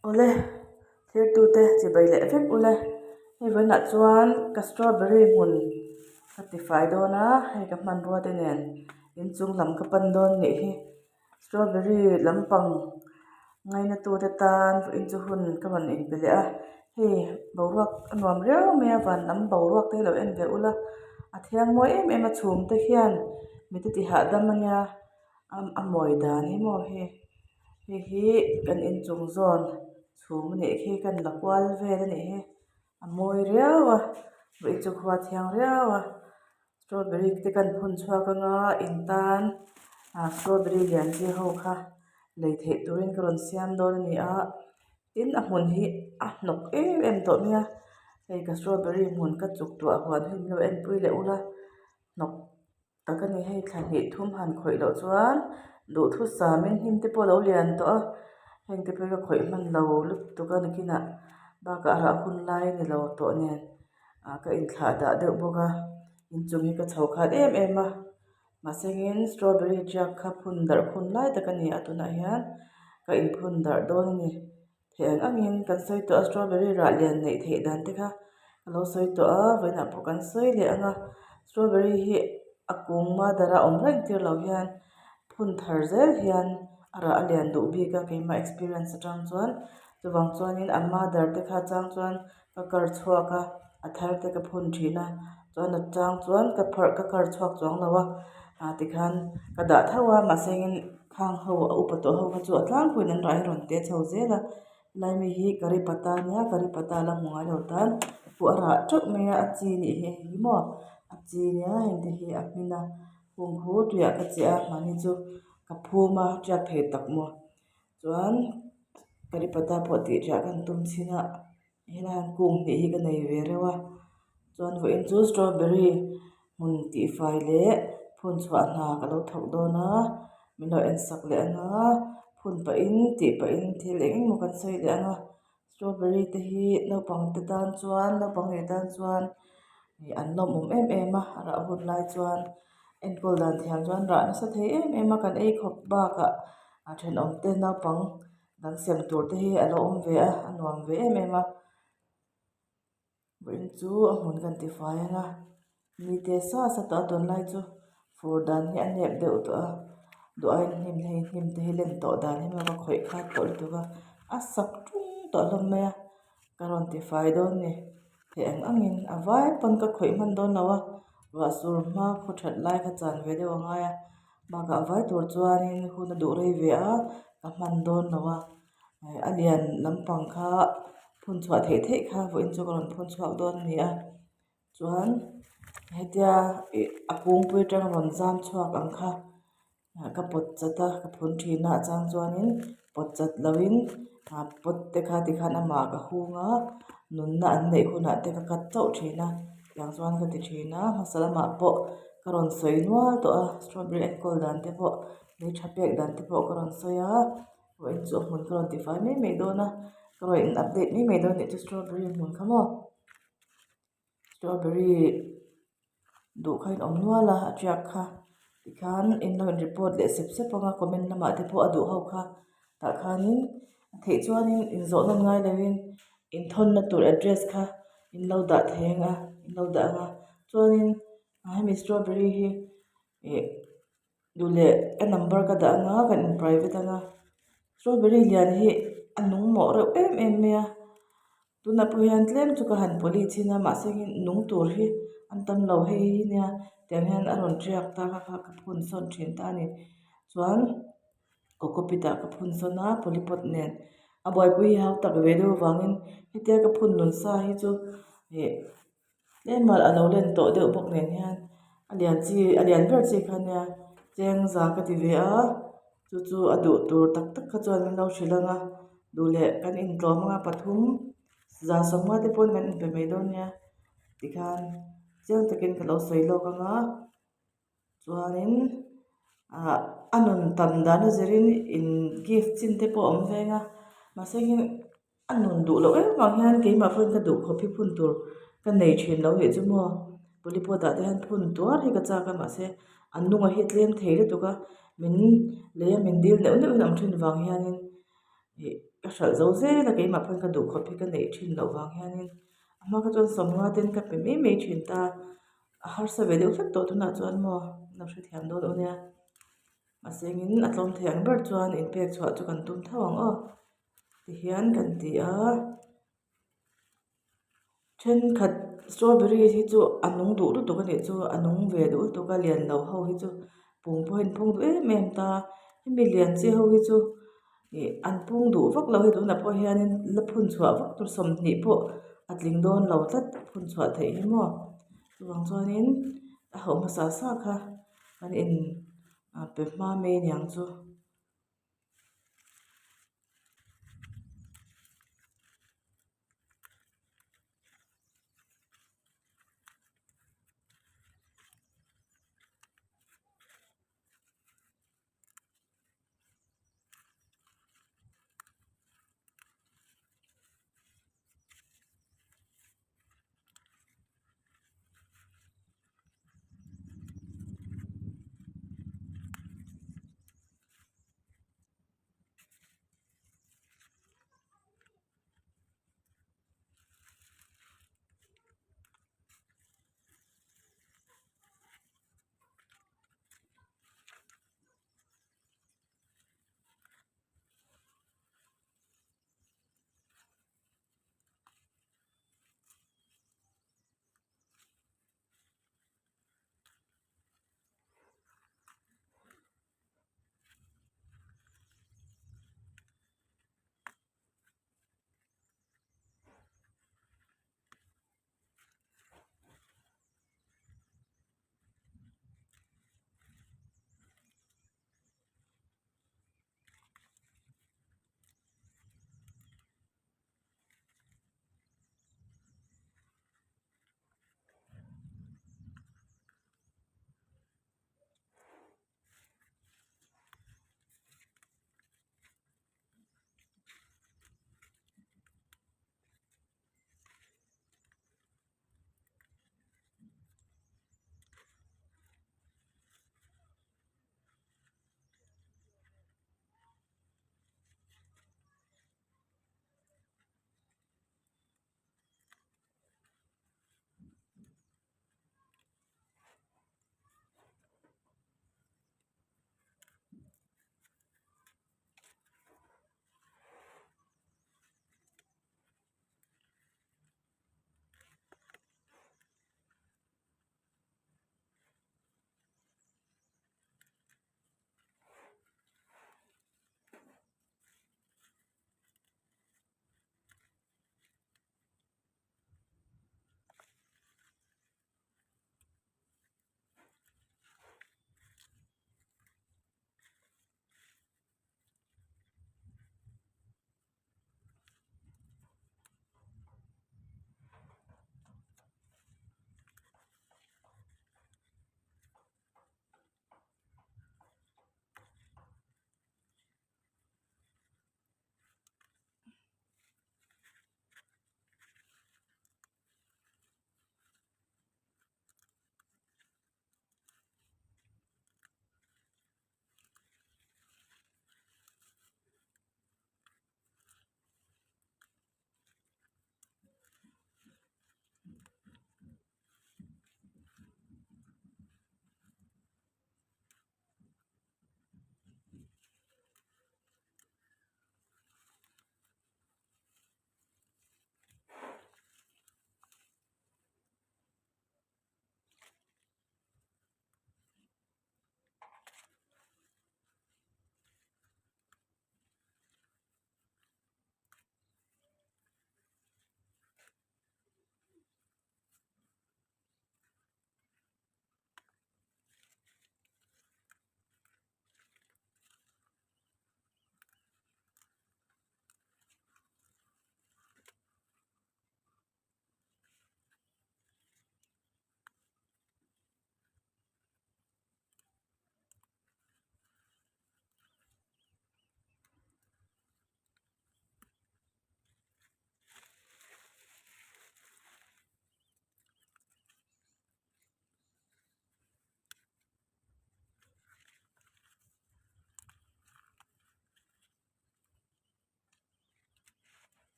Awle, thirtute chibai leh vek ule. Hei vawiinah chuan ka strawberry hmun ka tifai dawn a, hei ka hmanrua te nen inchung lam ka pan dawn nih hi. Strawberry lampang ngaina tute tan vawiin chu hun ka rawn inpe leh a, hei boruak a nuam riau mai a, van lam boruak te hi lo en ve ula, a thiang mawi em em a chhum te hian mite ti hahdam a nia. A mawi dan hi maw hei hei hi kan inchung zawn chhum a nih khi kan la kual vel a nih hi a mawi riau a vawi chu khua thiang riau a strawberry te kan phun chhuak anga in tan ah strawberry lian chi ho kha lei theih turin ka rawn siam dawn a ni a tin a hmun hi a hnawk em em tawh mai a hei ka strawberry hmun ka chuk tuah huan hi min lo enpui leh ula hnawk. Tak a ni hei thla hnih thum han khawih loh chuan duhthusam in hnim te pawh a lo lian tawh a heng te pawh hi ka khawih hman lo lutuk a nakinah bakah a rah hun lai a ni lo tawh nen ah ka inthlah dah deuh bawk a inchung hi ka chho khat em em a mahse ngin strawberry tiak kha phun darh hun lai tak a ni a tunah hian ka inphun darh dawn a ni. Theih ang angin kan sawi tawh a strawberry rah lian neih theih dan te kha ka lo sawi tawh a vawiinah pawh kan sawi leh ang a strawberry hi a kung mother a awm reng tir loh hian phun thar zel hian a rah a lian duh bik a keimah experience atang chuan chuvang chuanin a mother te kha chang chuan ka kar chhuak a a thar te ka phun thin a chuan a chang chuan ka phar ka kar chhuak chuang lo a ah tikhan ka dah tho a mahse engin khang ho a upa tawh ho kha chu a tlangpuiin an rah hi a rawn te chho zel a helai mi hi curry patta a nia curry patta la hmu ngai lo tan pawh a rah teuh mai a a chi a nih hi hei hi maw a chi nia heng te hi a hmin a hung khu tuiah ka chiah a mahni chu ka phum a tiak thei tak maw chuan curry patta pawh tih riah kan tum chhin a. Helai hian kung hnih hi ka nei ve reuh a chuan vawiin chu strawberry hmun tihfai leh phun chhuah hna ka lo thawk dawn a min lo en sak leh ang a phun pahin tih pahin thil eng eng emaw kan sawi leh ang a strawberry te hi naupang te tan chuan naupang ngei tan chuan ih an lawmawm em em a a rah hun lai chuan enkawl dan thiam chuan rah nasa thei em em a kan ei khawp bakah a thenawm te naupang. Dang sem tur te hi a lo awm ve a a nuam ve em em a vawiin chu a hmun kan ti fai ang a mite sa sa tawh a tunlai chu fur dan hi a nep deuh tawh a duh aiin hnim hei hnim te hi len tawh dan hi ka khawih khat tawh lutuk a a sak tung tawh hlawm mai a ka rawn ti fai dawn a ni theih ang angin a vai pawn ka khawih hman dawn lo a ruah sur hma khaw that lai kha chan ve deuh a ngai a. Bakah a vai tur chuanin hun a duh rei ve a ka hman dawn lo a a lian lampang kha phun chhuah theih theih kha vawiin chu ka rawn phun chhuak dawn a ni a chuan hetia ih a kungpui atang rawn zam chhuak ang kha ka pawt chat a ka phun thin a a chang chuanin pawt chat loin ah pot te kha tikhan amah ka hung a nunna an neih hunah te ka cut chauh thin a tiang chuan ka ti thin a hmasa lamah pawh. Ka rawn sawi nual tawh a strawberry enkawl dan te pawh lei tha pek dan te pawh ka rawn sawi a vawiin chu a hmun ka rawn ti fai mai mai dawn a ka rawn in update mai mai dawn anih chu strawberry hmun kha maw strawberry duh kha in awm nual a a tiak kha tikhan in lo in report leh sep sep ang a comment lamah te pawh a duh ho kha tah khanin a theih chuanin inzawh nawn ngai lovin inthawnna tur address kha in lo dah thei ang a in lo dah ang a chuanin hemi strawberry hi ih duh leh a number ka dah ang a kan in private ang a strawberry lian hi a nung mawh reuh em em mai a tunah pawh hian tlem chu ka han pawlih chhin a mahse nung tur hi an tam lo hei hi nia tiang hian a rawn tiak ta kha kha ka phun sawn thin ta a ni chuan. Cocopeat ah ka phun sawn a polypot nen a buaipui hi hau tak ve deuh avangin hetia ka phun nun sa hi chu ih tlem a lo len tawh deuh bawk nen hian a lian chi a lian ber chi kha nia cheng za ka ti ve a chu chu a duh tur tak tak kha chuan min lo hrilh ang a duh leh kan intlawm anga pathum za sawmnga te pawn kan inpe mai dawn nia tikhan chiang takin ka lo sawi lawk ang a. Chuanin ah a nun tam dan a zirin in gift chin te pawh a awm veng a mahse heng a nun duh loh em vang hian keimah pawhin ka duh khawp hi phun tur ka nei thin lo nih chu maw polypot ah te hian phun tuar hi ka chak a mahse an nunga hi tlem thei lutuk a min lei a min dil neuh neuh in a awm thin vang hianin ih. Ka hralh zo zel a keimah pawn ka duh khawp hi ka neih thin loh vang hianin a hma kha chuan sawmnga ten ka pe mai mai thin ta a harsa ve deuh hlek tawh tunah chuan maw lo hrethiam dawn aw nia mahse engin a tlawm thei ang ber chuan inpek chhuah chu kan tum tho ang aw tihian kan ti a. Thenkhat strawberry hi chu a nung duh lutuk a nih chu a nung ve duh lutuk a lian lo ho hi chu pung pawhin phung duh em em ta hemi lian chi ho hi chu ih an pung duh vak lo hei tunah pawh hianin la phun chhuah vak tur 20 pawh a tling dawn lo tlat phun chhuah theih hi maw chuvang chuanin a hauh hmasa sa kha an in pe hma mai aniang chu.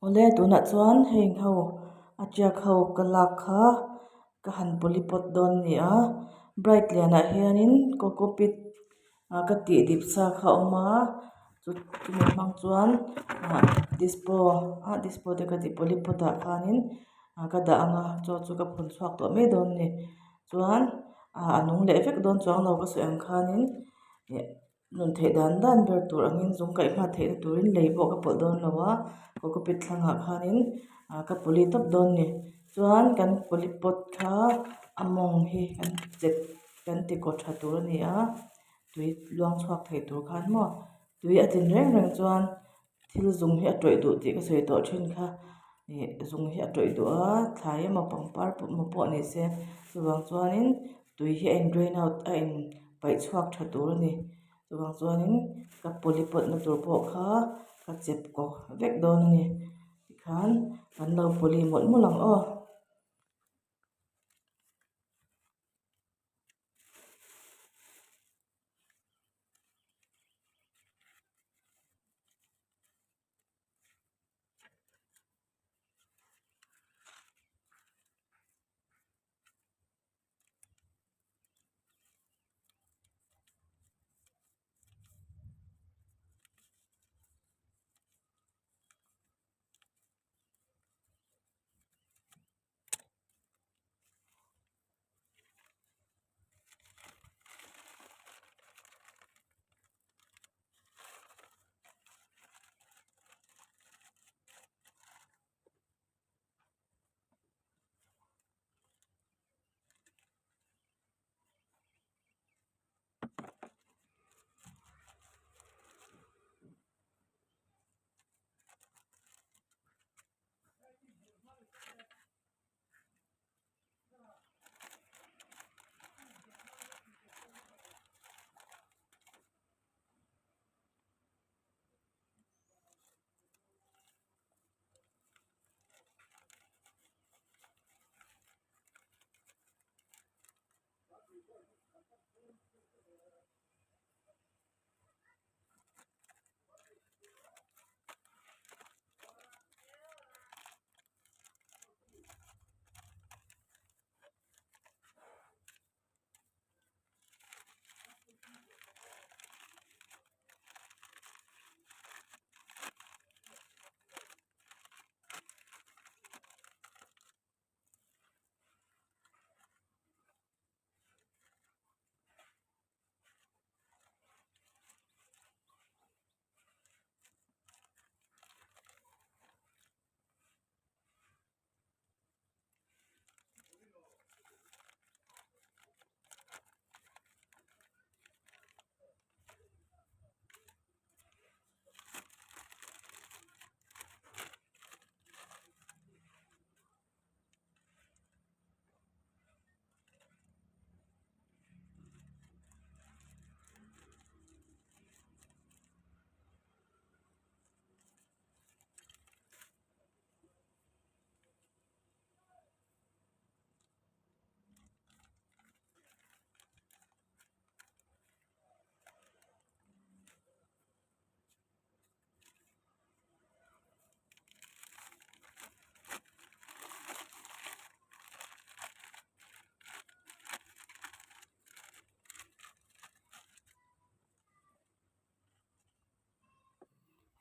Awle tunah chuan heng ho a tiak ho ka lak kha ka han polypot dawn a ni a bright lianah hianin cocopeat ah ka tih dip sa kha a awm a chumi hmang chuan ah dispo ah dispo te ka tih polypot ah khanin ah ka dah ang a chaw chu ka phun chhuak tawh mai dawn a ni chuan ah a nung leh vek dawn chuang lo ka sawi ang khanin ih Nun theih dan dan ber tur angin zung kaih hma theihna turin lei pawh ka pawlh dawn lo a cocopeat thlangah khanin ah ka puli tawp dawn a ni chuan kan poly pot kha a mawng hi kan chet kan ti kaw tha tur a ni a tui luang chhuak thei tur khan maw tui a tlin reng reng chuan thil zung hi a tawih duh tih ka sawi tawh thin kha ih zung hi a tawih duh a thlai emaw pangpar emaw pawh ni se chuvang chuanin tui hi a in drain out a in paih chhuak tha tur a ni chuvang chuanin ka poly pot na tur pawh kha ka chep kaw vek dawn a ni tikhan kan lo poly mawlh mawlh ang aw.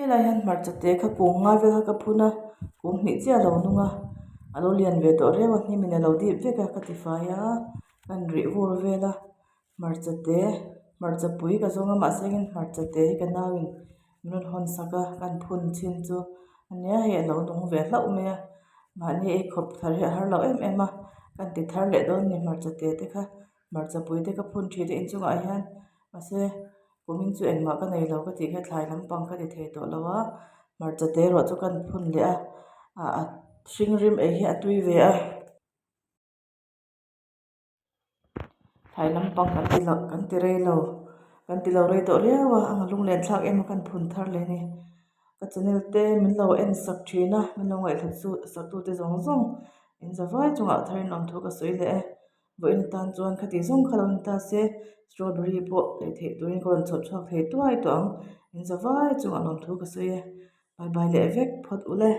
Helai hian hmarcha te kha kung ngai vel kha ka phun a kung hnih chiah a lo nung a a lo lian ve tawh reuh a hnim in a lo dip vek a ka ti fai a ka han rih vur vel a hmarcha te hmarcha pui ka zawng a mahse engin hmarcha te hi ka nau in min rawn hawn sak a ka han phun chhin chu ania hei a lo nung ve hlauh mai a mahni ei khawp thar hi a har lo em em a ka han ti thar leh dawn a ni hmarcha te te kha hmarcha pui te ka phun thin a inchungah hian mahse kumin chu engmah ka nei lo ka tih kha thlai lampang ka ti thei tawh lo a hmarcha te erawh chu ka han phun leh a ah a hring rim ei hi a tui ve a. Thlai lampang kan ti loh kan ti rei lo kan ti lo rei tawh riau a a lunglen thlak em a kan phun thar leh a ni ka channel te min lo en sak thin a min lo ngaihhlut chu sak tu te zawng zawng in za vai chungah thar in awm thu ka sawi leh e vawiin atan chuan khati zawng kha lo ni ta se strawberry pawh lei theih turin ka rawn chhawp chhuak thei tuai tawh ang in za vai chungah lawm thu ka sawi e bye bye leh vek phawt ule.